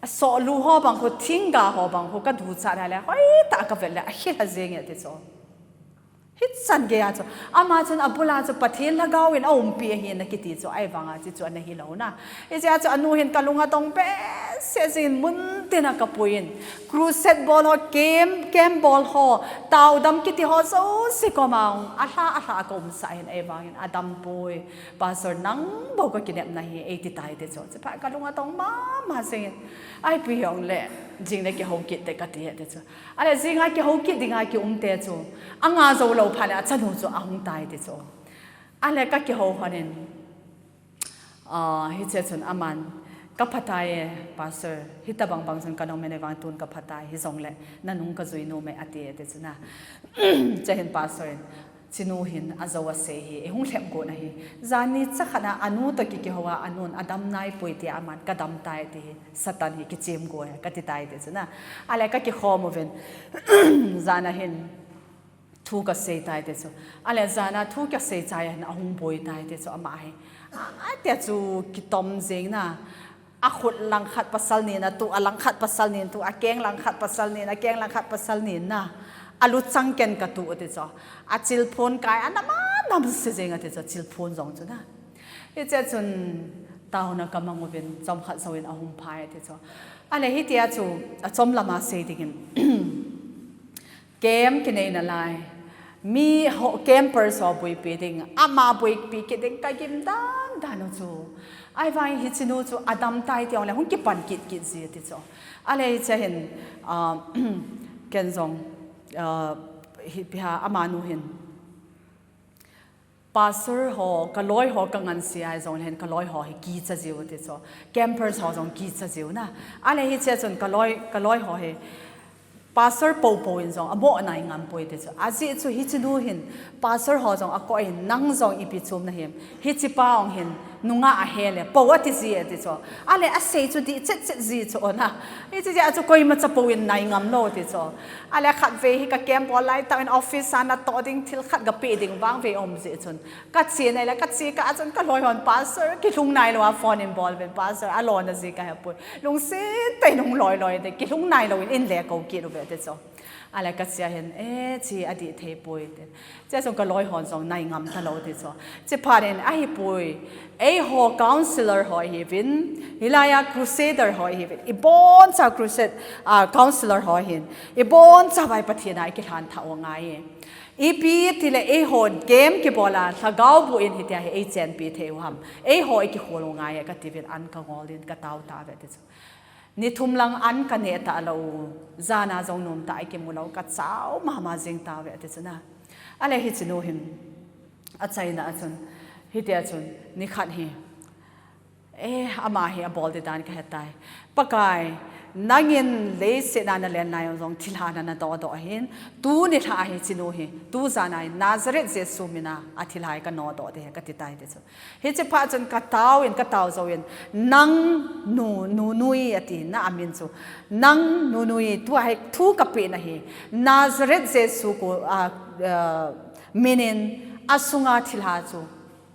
Asohlu ho bang khu, thingga ho bang khu, ka duchat a le, hoitah ka vet le, ahilha jeng e ati chu. Hichan geiya chu, ama chun abula chu Pathen Lhagao in aumpi ahi na kiti chu, ahivanga chu chu ana hilou na. Hichea chu anu hin kalung adong behseh jingin mun tina kapuiyin. Crusade bol ho, camp, camp bol ho, taodam kiti ho jouse koma hung, alha, alha kaumsah in ahivangin adampoi. Pastor nang bou kakinepna hi, eiti tai ti chu. Chuphat kalung adong mama jingin. Ahipoi jongle, jing le kihou kit te kati e ti chu. Ahile jinga kihou kit dinga kium te chu. Anga jou lou phat le achanu chu ahung tai ti chu. Ahile kakihou lhonin. Ah, hiche chun aman. Kaphatai e, Pastor. Hitobang bang chun kanung men e vang tun kaphatai. Hijongle, nanung kajui nom e ati e ti chu na. Hiche hin Pastor in. Chinu hin ajou asei hi, eihung lhep got ahi. Jan ni chakhat a anu toh kikihou a anun adam naipoi tia aman kadam tai ti hi, Satan hi kichem got ahi, kati tai ti chu na. Ahile kakikhom uvin, jan a hin thu kasei tai ti chu. Ahile jan a thu kasei chai a hin ahung boi tai ti chu ama hi. Atia chu kitom jeng na. Akhut langkhat pasal nin atu, alangkhat pasal nin tu, akeng langkhat pasal nin, akeng langkhat pasal nin na. Aluchang ken katu ati chu. Achilphun kai anam anam se jeng ati chu, chilphun jong chu na. Hiche chun taona kamang uvin, chomkhat jouvin ahung phai ati chu. Ahile hitia chu, achom lama sei dingin. Camp kinei nalai. Mi ho, campers ho buipi ding, ama buipi kit ding kagim dan dan u chu. Ahivang hichenu chu adam tai ti jongle hung kipan kit kit ji ti chu. Ahile hiche hin, ah, ken jong, ah, hi, piha amanu hin. Pastor ho, kaloi ho kangansea jongle hin kaloi ho hi kicha jiu ti chu. Campers ho jong kicha jiu na. Ahile hiche chun kaloi, kaloi ho hi. Pastor poupou in jong amo nai ngam poi ti chu. Ajeh chu hichenu hin. Pastor ho jong akou in nang jong ipi chom nahim. Hichepa ong hin. Nunga ahe le. Pou ati ji e ti chu. Ahile asei chu dih chet chet ji chu na. Hiche jeh chu koima chapou in nai ngam lou ti chu. Ahile khatvei hi ka camp bol lai tah in office a natoh ding thil khat kapeh ding vangvei um jeh chun. Kache nai le, kache kah a chun kaloi hon pastor, kilhung nailou a phone in bol uvin pastor, alona ji kahepoi. Lungset tah in hung loi loi te, kilhung nailou in, in le kou kit uve ti chu. Ahile kache a hin, eh, chi adih thei poi ti. Chea chun kaloi hon jong nai ngam talou ti chu. Chuphat in ahipoi, eiho counselor ho ihiuvin, hilai a crusader ho ihiuvin, iboncha crusade, ah, counselor ho hin, iboncha vai Pathen a ikilhan thah u angai e. Ipi tile eiho camp kibol a, lhagao boh in hitia hi eichenpi thei u ham. Eiho ikikhol u ngai e kati uvin an kangol in katao tauve ti chu. Ni thum lang an kaneh talou u, jan a jong nomtah a ikimu lou, kachao mama jing tauve ti chu na. Ahile hichenu hin, achaina a chun, hitia chun, nikhat hi. Eh, ama hi abol ding dan kahetai. Pakai, nangin leiset a nalen lai jong thilha nana dodoh ahin, tuni lha a hichenu hi, tujan a hi Nazareth Jesu min a athilha hi kanodoh ding ahi kati tai ti chu. Hichephat chun katao in, katao jouvin, nang nu, nu nui ati na amin chu. Nang nu nui tua hi thu kapeh nahi. Nazareth Jesu ko, ah, ah, min in asunga thilha chu.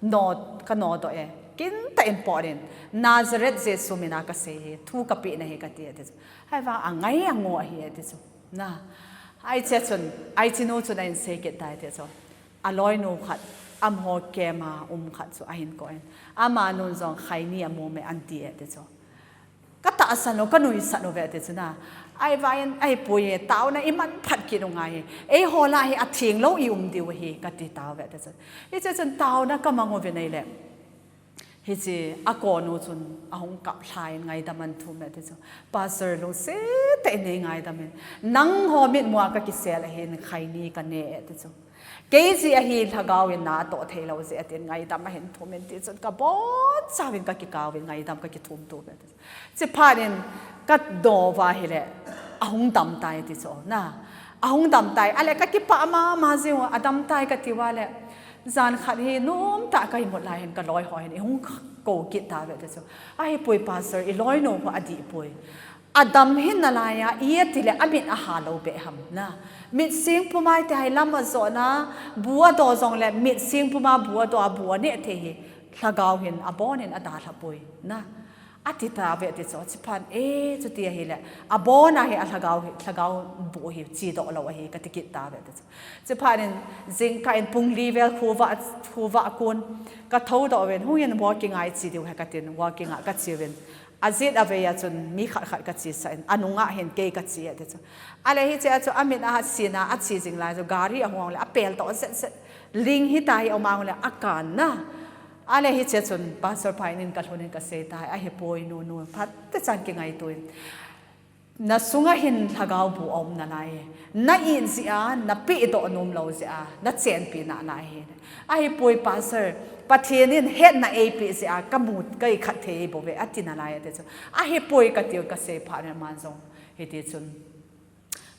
No, kanodoh e. Kintah in pot in. Nazareth Jesu min a kasei hi. Thu kapeh nahi kati e ti chu. Ahivang angai ango ahi e ti chu. Na. Hiche chun, hichenu chun ahin sei kit tai ti chu. Aloinu khat, amaho camp a um khat chu ahin kou in. Amanun jong khaini amu me anti e ti chu. Katahsan u, kanuisat uve ti chu na. Ahivangin, ahipoi e, taona iman phat kit u ngai e. Eiho lah hi atheng lou ium diu ahi, kati tauve ti chu. Hiche chun taona kamang uvin ahile. Hiche akonu chun ahung kap lhan ngaidam ahin thum e ti chu. Pastor lungset tah in eingaidam in. Nangho mitmu a kakisel ahin khaini kane e ti chu. Kei jeh a hi lhagao in natoh thei lou jeh a tin ngaidam ahin thum in ti chun kabonchauvin kakikao in ngaidam kakithum tup e ti chu. Chuphat in kado uva ahile ahung dam tai ti chu na. Ahung dam tai. Ahile kakipah mama jing u adam tai kati uva le. Jan khat hi nomtah a ka imut lai hin kaloi ho hin eihung kou kit tauve ti chu. Ahipoi pastor iloinu ho adih poi. Adam hih nalai a, itile amit aha lou beh ham na. Mit sing puma iti hai lam ajoh na, bu adoh jongle, mit sing puma bu adoh a bu aneh thei hi, lhagao hin abon in adalha poi na. Ati tave ti chu, chuphat in, eh, chuti ahile, abon a hi a lhagao hi, lhagao bu hi, chedoh lou ahi, kati kit tave ti chu. Chuphat in, jingkah in pung li vel khovah, khovah kon, ka thoudoh uvin, hung in walking a i che diu ahi katin, walking a ka che uvin. Ajet avei a chun, mi khat khat ka chesah in, anunga hin kei ka che e ti chu. Ale hiche a chu, amit a hat sin a, a che jing lai chu, gari ahung le, apel toh zet zet, ling hita hi, aum a hung le, akan na. Ale hiche chun, pastor pa in ka lhun in ka sei tai, ahipoi nu, nu, phat te chan kingaito in. Na sunga hin lhagao bu aum nalai. Na it jeh a, na pehdoh nom lou jeh a, na chenpi nalai hi. Ahipoi pastor, Pathen in hetna eipeh jeh a, ka mu, ka ikhat thei bou ve, ati nalai ati chu. Ahipoi ka tiu ka sei phat in aman jong. Hiti chun.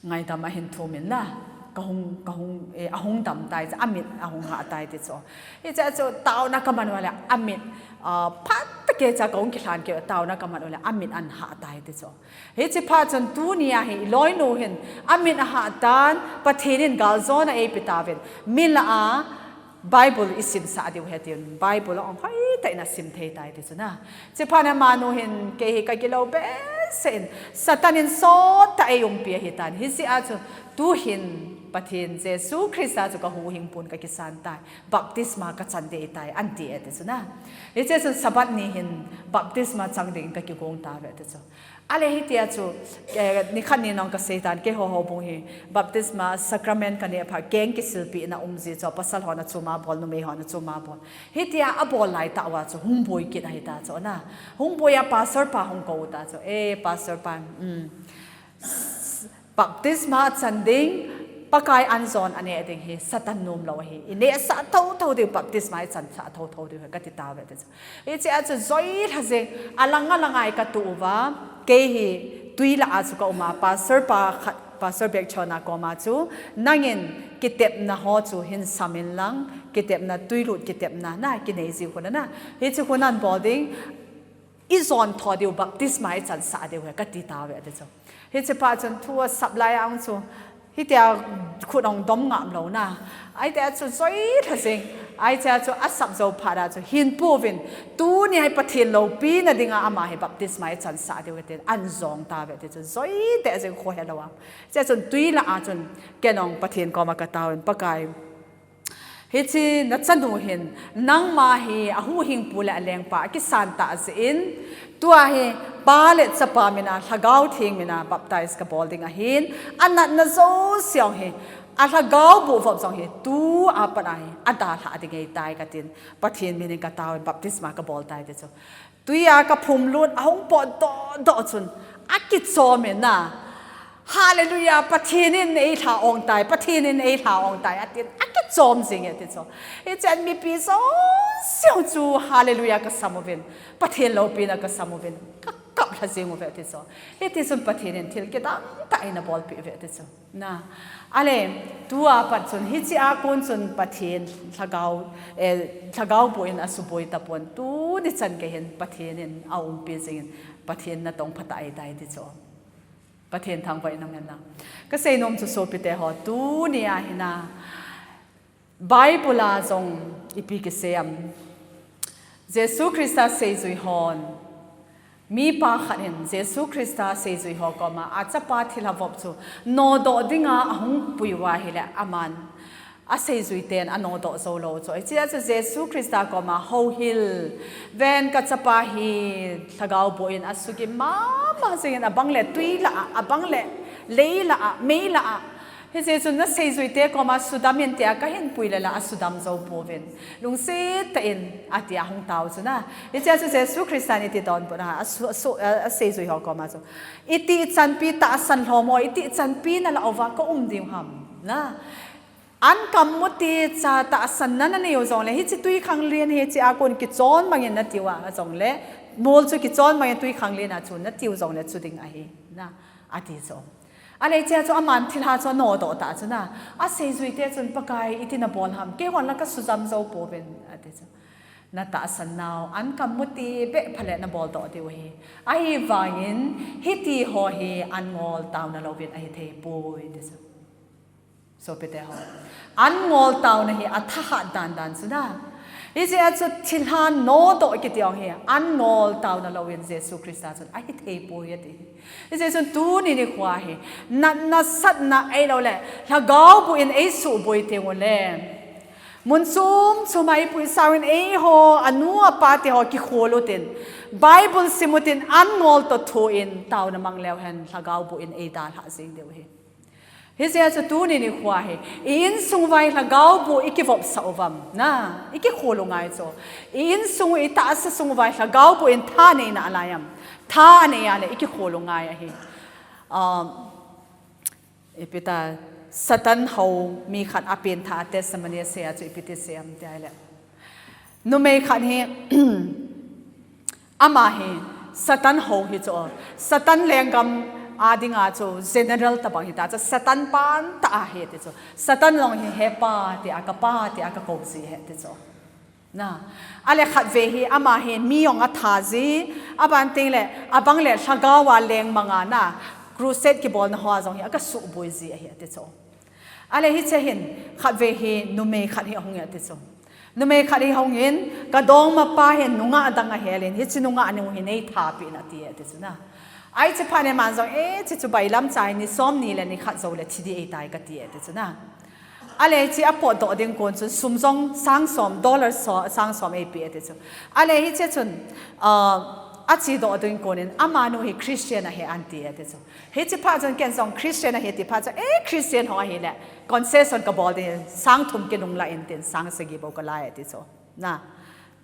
Ngaidam ahin thum in na, ka hung, ka hung, eh, ahung dam tai, amit ahung hah tai ti chu. Hiche chu taona ka man uva le, amit, ah, phat tah kei cha ka hung kilhan kei, taona ka man uva le, amit ahin hah tai ti chu. Hiche phat chun tuni a hi, i loinu hin, amit ahah tan, Pathen in galjona eipe tauvin, mi lah a, Bible i simsah diu ahi tin, Bible ahung hoitah in a sim thei tai ti chu na. Chuphat in amanu hin kei hi ka gilou behseh in, Satan in sot tah a eiumpi ahi tan. Hijeh a chu, tu hin Pathen Jesu Christa chu ka huhhingpu in ka kisan tai. Baptisma ka chan ding ahi tai, ahin ti e ti chu na. Hiche chun Sabbath ni hin baptisma chang ding ka kigong tave ti chu. Ale hitia chu, eh, nikhat ni nong ka sei tan, keiho houbung hi, baptisma sacrament ka neh phat, keng kisilpeh na um ji chu, pasal hon achom a bol, numei hon achom a bol. Hitia abol lai tah uva chu, hung boi kit ahi ta chu na. Hung boi a pastor pa hung kou ta chu, eh, pastor pa, um, baptisma chan ding, Pakai anjon aneh ding hi, Satan nom lou ahi. I nehsah thotho diu, baptisma i chansah thotho diu ahi, kati tave ti chu. Hiche a chu joi lha jeng, alang alang a i ka tu uva, kei hi tui lah a chu ka um a, pastor pa khat, pastor bek chon a koma chu, nangin kitepna ho chu hin sam in lang, kitepna tuilut kitepna, na kinei ji khu na na. Hiche khu nan bol ding, i jon tho diu baptisma i chansah diu ahi kati tave ti chu. Hiche pa chun thu asap lai a hung chu, hitia khut ahung dom ngam lou na. Ahi tia chu joi lha jeng. Ahi tia chu asap jou phat a chu hin pouvin. Tuni a hi Pathen loupina dinga ama hi baptisma i chansah diu ahi tin ahin jong tave ti chu joi tah jeng kho helou a. Tia chun tui lah a chun ken jong Pathen koma ka taovin Pakai. Hiche na chanu hin, nangma hi ahuhhingpu le alengpa akisan tah jeh in, tua hi Pa le Chapa mina, Lhagao Theng mina baptize ka bol ding ahin, anatna jouse jong hi, alhagao bu vop jong hi, tua pat a hi, adalhah ding ahi tai katin, Pathen min in ka taovin baptisma ka bol tai ti chu. Tui a ka phumlut ahung potdoh doh chun, akichom in na. Hallelujah, Pathen in eilha ong tai, Pathen in eilha ong tai, atin akichom jing e ti chu. Hichun mipi jouse jong chu, hallelujah ka sam uvin, Pathen loupina ka sam uvin, ka kap lha jing uve ti chu. Hiti chun Pathen in thil kidang tah in abolpeh uve ti chu. Na, ale, tua pat chun, hiche a kon chun Pathen lhagao, eh, lhagao bu in asuboi tapon, tuni chan gei hin Pathen in aumpi jing in, Pathen natong phatah ahi tai ti chu. Pathen thangvah in umhen lang. Ka seinom chu sopite ho, tuni a hin a, Bible a jong ipi kisei em. Jesu Christa seijui hon, mipa khat in Jesu Christa seijui ho koma achapa thilha vop chu nodoh dinga ahung pui uva ahile aman aseijui ten anodoh jou lou chu. Hichea chu Jesu Christa koma houhil, ven ka chapa hi lhagao bu in asugim mama jing in abang le tui lah a, abang le lei lah a, mei lah a, Hiche chun na seijuite koma sudam in tia kahin pui le la asudam jou pouvin. Lungset tah in ati ahung tao chu na. Hichea chu Jesu Christa in iti donbut a, asu-, asu-, a, aseijui ho koma chu. Iti chanpi tahsan lhom o, iti chanpi nalah uva ka um diu ham. Na. An kam muti cha tahsan na nanei u jongle, hiche twikhanglen hiche a kon kichon bangin natiu a jongle, mol chu kichon bangin twikhanglen a chu natiu jongle chu ding ahi. Na. Ati chu. Ahile hichea chu aman thilha chu anodoh ta chu na. Aseijuite chun Pakai iti nabol ham. Keihon la kasudam jou pouvin. Ati chu. Natahsan nau, an kam muti beh pha le nabol doh diu ahi. Ahivangin, hiti ho hi an ngol taona louvin ahi thei poi, ti chu. Sopite ho. An ngol taona hi athahat dan dan chu na. Hijeh a chu thilha nodoh kiti jong hi, an ngol taona louvin Jesu Christa chun ahi thei poi ati. Hijeh chun tuni nikho hi, natna satna ahilouleh, lhagao boh in eisuhboi teng uleh. Mun chom chom a ipu isao in eiho, anu apa teho kikhol utin, Bible sim utin, an ngol toh thoh in, taona mang leu hen, lhagao boh in eidalhah jeng diu ahi. Hijeh a chu tuni nikho hi, i insung uva hi lhagao boh ikivopsah uvam, na, ikikhol u ngai chu. I insung u, i tahsa sung uva hi lhagao boh in tha nei nalai am. Tha anei a leh ikikhol u ngai ahi. Um, ipi ta, Satan hou mi khat a pengthah a testimony asei a chu ipi ti asei am ti ahileh. Numei khat hi, ama hi, Satan hou hi chu. Satan lenggam a dinga chu general tobang hita chu. Satan pan tah ahi ti chu. Satan jong hi hepa tia, kapa tia kakou ji ahi ti chu. Na. Ahileh khatvei hi, ama hi mi jong atha ji, aban teng leh, abang leh lhagao a lengmang a na, crusade kibolna hoa jong hi, akisuhboi ji ahi ti chu. Ahileh hiche hin, khatvei hi, numei khat hi ahung e ti chu. Numei khat hi ahung in, kadongmapa hin, nungah dang ahel in, hiche nungah nu hi neithapeh in ati e ti chu na. Ahi hiche phat in aman jong, eh, hiche chu bailam chai, ni som ni le ni khat jou le thi ding ahitai kati e ti chu na. Ahileh hiche apotdoh ding kon chun sum jong sang som, dollar so, sang som eipeh e ti chu. Ahileh hiche chun, ah, achedoh ding kon in amanu hi Christian ahi anti e ti chu. Hiche phat chun ken jong Christian ahi ti phat chun, eh, Christian ho ahileh concession kabol ding, sang thum kinunglah in tin sang sagi bou kala e ti chu. Na.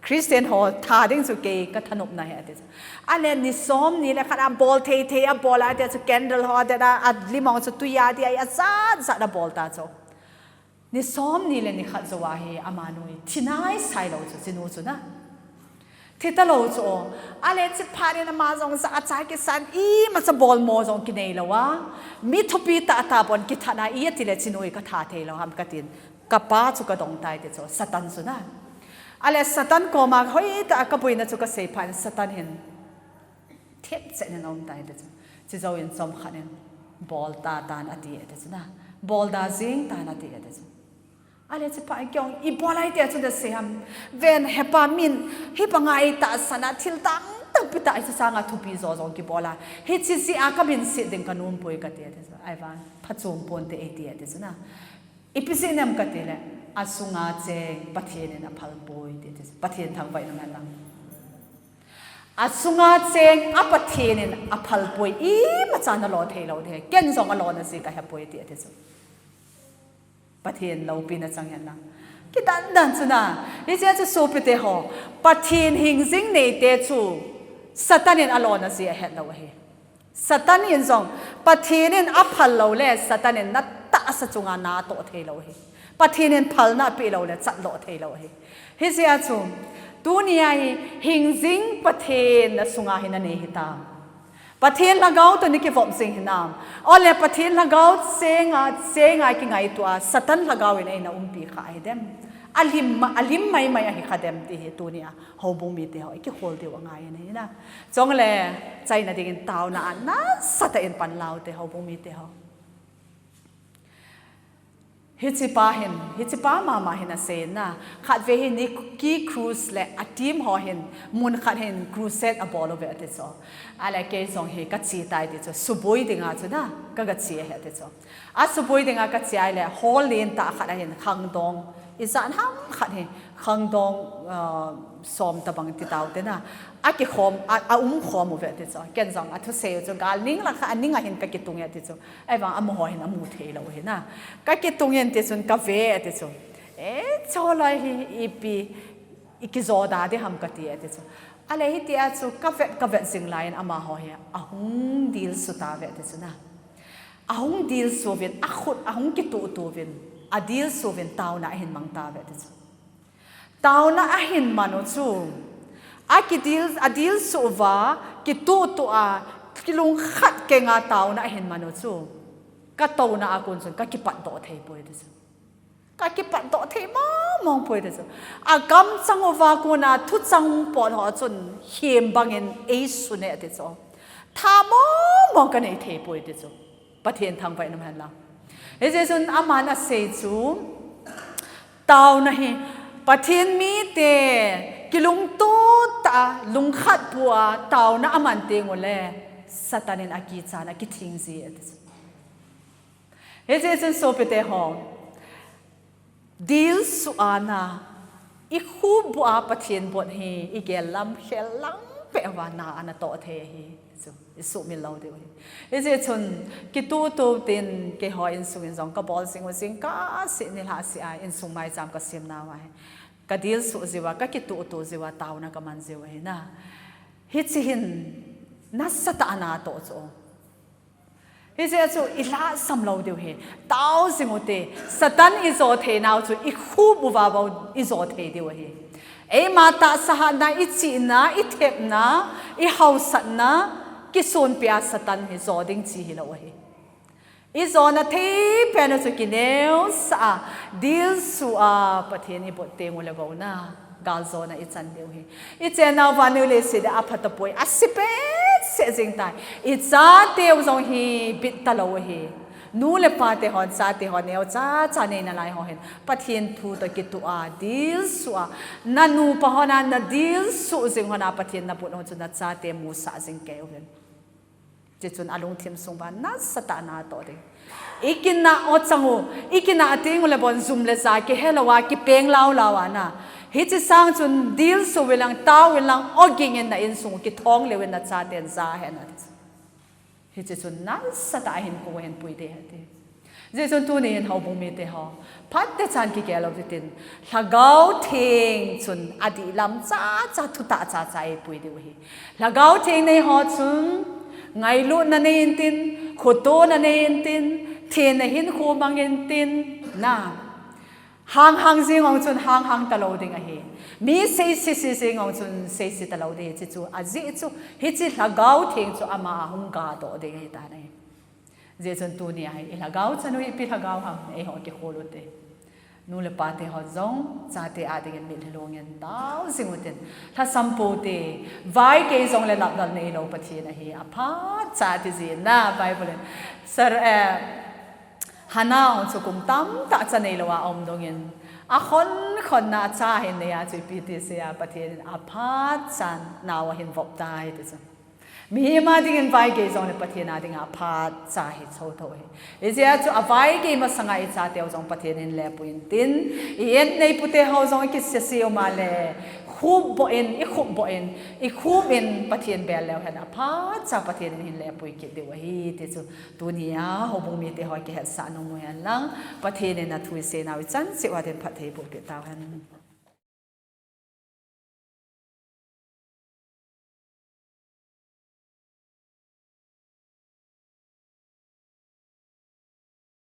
Christian ho tha ding chu kei kathanopna ahi ati chu. Ahileh ni som ni le khat abol thei thei abol a ati chu, candle ho adet a, alim jong chu tui a dia, ajat jat abol ta chu. Ni som ni le ni khat jou a hi amanu hi thi naisai lou chu, hichenu chu na. Thi talou chu. Ahileh hiche phat in ama jong jachat kisan, imacha bolmo jong kinei lou a. Mi thupi tah tah bon kithat a, iti leh hichenu hi katha thei lou ham katin. Kapa chu kadong tai ti chu, Satan chu na. Ahileh Satan koma hoitah a kaboina chu kasei phat in Satan hin themchet in aum tai ti chu. Hiche jou in chomkhat in bol ta tan ati e ti chu na. Bol da jing tan ati e ti chu. Ahileh hiche phat in kei jong ibol a iti a chu nasei ham. Ven hepa min, hibanga eitahsan a thil dang tampi tah hiche sanga thupi jo jong kibol a. Hiche jeh a kamin set ding kanom poi kati e ti chu. Ahivang phachom ponte eiti e ti chu na. Ipi jeh ham kati leh, asunga cheng Pathen in aphal poi ti, ti, Pathen thangvah in um hen lang. Asunga cheng a Pathen in aphal poi, imacha nalo thei lou ding, ken jong alona ji kahe poi ti, ti chu. Pathen loupina chang hen lang. Kidan dan chu na, hiche chu sopite ho, Pathen hingjing neite chu Satan in alona ji ahet lou ahi. Satan in jong, Pathen in aphal lou le, Satan in natahsa chunga natoh thei lou ahi. Pathen in phalna apeh lou le, chatdoh thei lou ahi. Hijeh a chu, tunia hi, hingjing Pathen nasunga hi nanei hitam. Pathen lhagao toh nakivop jing hinam. Ole Pathen lhagao chenga, chenga kingaito a, Satan lhagao in eina umpi kha ahidem. Alim, alim maimai ahi khadem ti hi tunia. Houbung mite ho, ikikhol diu angai ahi na. Chule, chaina dingin taona a nasatah in panla ute houbung mite ho. Hichepa hin, hichepa mama hin asei na. Khatvei hin Nicky Cruz le a team ho hin, mun khat hin crusade abol uve ati chu. Ahile kei jong hi kache tai ti chu, suboi dinga chu na, ka, kache ahi ati chu. Asuboi dinga kache ahile, hall lentah khat a hin khangdong, ijat ham khat hi, khangdong, ah, som tabang ti taute na, akikhom, a, aumkhom uve ti chu. Ken jong athusei u chu, gal ning lang khat, aning a hin kakitung e ti chu. Ahivang amaho hin amu thei lou hi na. Kakitung in ti chun kave ti chu. E, choloi hi, ipi, ikijo da ding ham kati e ti chu. Ahile hitia chu kavet, kavet jing laiyin amaho hi, ahung dilsu tauve ti chu na. Ahung dilsu uvin, akhut ahung kituhtuh uvin, adilsu uvin taona ahin mang tauve ti chu. Taona ahin man u chu, akidil, adilsu uva, kituhtuh a, kilungkhat kenga taona ahin man u chu, katouna a kon chun kakipatdoh thei poi ti chu. Kakipatdoh thei mong mong poi ti chu. Agamchang uva kona thuchang pot ho chun hem bangin eisun e ti chu. Tha mong mong kanei thei poi ti chu. Pathen thangvah in um hen lang. Hijeh chun aman asei chu, taona hi, Pathen mite kilungto tah a, lungkhat pua taona aman teng uleh Satan in akichat a kithing ji ati. Hiche chun sopite ho, dilsu ana, ikhup bua Pathen bot hi igel lam khel lang peh uva na ana toh thei ahi. Chu isumil lou diu ahi. Hiche chun kituhtuh tin keiho insung in jong kabol jing u jingkah seh nilhah seh a insung maicham kasemna uva hi. Kadilsu jiuva, kakituhtuh jiuva, taona kaman jiu ahi na. Hiche hin nasatah a natoh chu. Hiche chu ilhahsam lou diu ahi. Tao jing ute, Satan ijo theinau chu ikhup uva bou ijo thei diu ahi. Eima tahsa hatna, ichihna, ithepna, ihaosatna, kisonpi a Satan hi jo ding chi hilou ahi. Ijona thei pen u chu kineosah a, dilsu a, Pathen ibot teng uleh bou na galjona ichan diu ahi. Ichennau vannoi leiset a apha tapoi, ase behseh jing tai. Ichateu jong hi bit talou ahi. Nu le pate hon, chate hon, neocha cha nei nalai ho hin Pathen thu toh kituh a, dilsu a, nanupa hon a nadilsu jing hon a Pathen nabut hon chu nachate musah jing kei uvin. Hiche chun alungthim sung uva nasatah a natoh ding. Ikinah o chang u, ikinah teng uleh bon jum le ja kihe lou a, kipeng laulou a na. Hiche sang chun dilsu uvin lang, tao uvin lang, oging in na insung u kithong leu in nachaten ja hen ati. Hiche chun nasatah a hinkho hin pui ding ahi ati. Hijeh chun tuni hin houbung mite ho, phatechan kigel lou hitin, Lhagao Theng chun adih lam chacha, thutah chacha eipui diu ahi. Lhagao Theng nei ho chun ngailutna nei intin, khotona nei intin, thenna hinkho mang intin, na. Hanghang jing ong chun hanghang talou ding ahi. Mi seise se jing ong chun seise talou ding ahi. Hiche chu ajeh chu, hiche Lhagao Theng chu ama a hung gadoh ding ahitan ahi. Hijeh chun tuni a hi ilhagao chan u hi ipi lhagao ham, eiho kikhol ute. Nu le pate ho jong chate a dingin mitlhi long in tao jing utin. Lhasam poute, vaigei jongle laplal neilou Pathen ahi, aphat cha ati jin na Bible in. Sar, eh, Hannah ong chu kum tamtah cha neilou a aum dungin, akhon khonna a cha ahin nei a chu ipi ti sei a, Pathen in aphat chan nao ahin vop tai ti chu. Mihem a dingin vaigei jongle Pathen a dinga aphat cha hi chou thou ahi. Hijeh a chu avaigei masanga ichateu jong Pathen in lepui intin, i-et neipute ho jong ikisese um a le, khupboh in, ikhupboh in, ikhum in Pathen bel leu hen aphat cha Pathen in hin lepui kit diu ahi ti chu tunia houbung mite ho kihetsah nom u hen lang, Pathen in athu iseinau ichan cheh uva din phatthei boh peh tauhen.